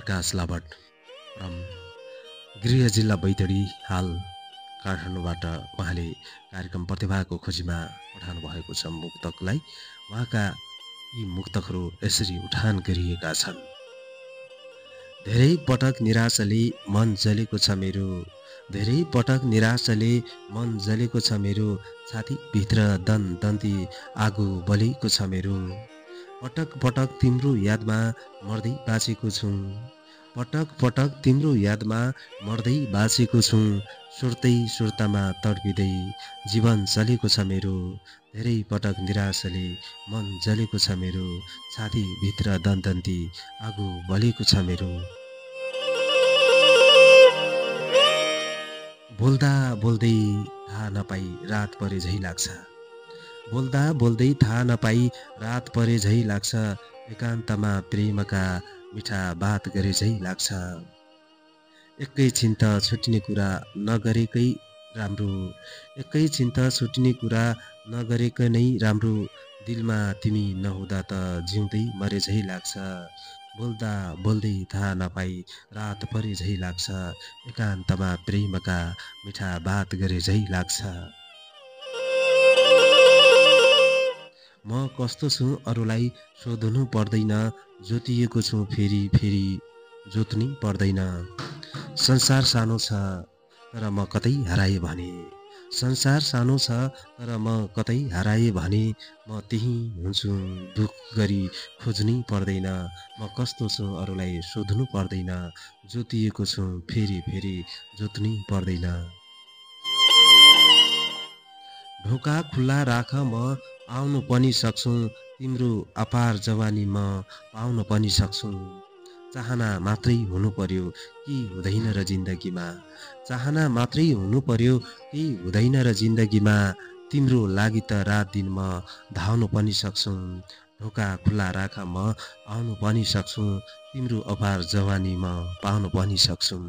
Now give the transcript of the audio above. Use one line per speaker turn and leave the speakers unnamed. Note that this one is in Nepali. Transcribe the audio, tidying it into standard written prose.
प्रकाश लाभट फ्रम गृह जिल्ला बैतडी हाल काठमाडौँबाट उहाँले कार्यक्रम प्रतिभाको खोजीमा पठाउनु भएको छ मुक्तकलाई। उहाँका यी मुक्तकहरू यसरी उठान गरिएका छन्। धेरै पटक निराशाले मन जलेको छ मेरो, धेरै पटक निराशाले मन जलेको छ मेरो, छातीभित्र दन्ती आगो बलेको छ मेरो। पटक पटक तिम्रो यादमा मर्दै बाँचेको छु, पटक पटक तिम्रो यादमा मर्दै बाँचेको छु, सुर्तै सुर्तामा तडपिँदै जीवन चलेको छ मेरो। धेरै पटक निराशाले मन जलेको छ मेरो, छातीभित्र दन्ती आगो बलेको छ मेरो। बोल्दा बोल्दै थाहा नपाई रात परे झै लाग्छ, बोल्दा बोल्दै थाहा नपाई रात परे झै लाग्छ, एकान्तमा प्रेमका मिठा बात गरे झै लाग्छ। एकैछिन त छुट्ने कुरा नगरेकै राम्रो, एकैछिन त छुट्ने कुरा नगरेकै नै राम्रो, दिलमा तिमी नहुँदा त जिउँदै मरे झै लाग्छ। बोल्दा बोल्दै थाहा नपाई रात परे झै लाग्छ, एकान्तमा प्रेमका मिठा बात गरे झै लाग्छ। म कस्तो छु अरूलाई सोध्नु पर्दैन, जोतिएको छु फेरि फेरि जोत्नै पर्दैन। संसार सानो छ तर म कतै हराए भने, संसार सानो छ तर म कतै हराए भने, म त्यही हुन्छु दुःख गरी खोज्नै पर्दैन। म कस्तो छु अरूलाई सोध्नु पर्दैन, जोतिएको छु फेरि फेरि जोत्नै पर्दैन। ढोका खुल्ला राख म आउनु पनि सक्छु, तिम्रो अपार जवानी म पाउन पनि सक्छु। चाहना मात्रै हुनु पर्यो केही हुँदैन र जिन्दगीमा, चाहना मात्रै हुनु पर्यो केही हुँदैन र जिन्दगीमा, तिम्रो लागि त रात दिन म धाउनु पनि सक्छु। ढोका खुल्ला राख म आउनु पनि सक्छु, तिम्रो अपार जवानी म पाउन पनि सक्छु।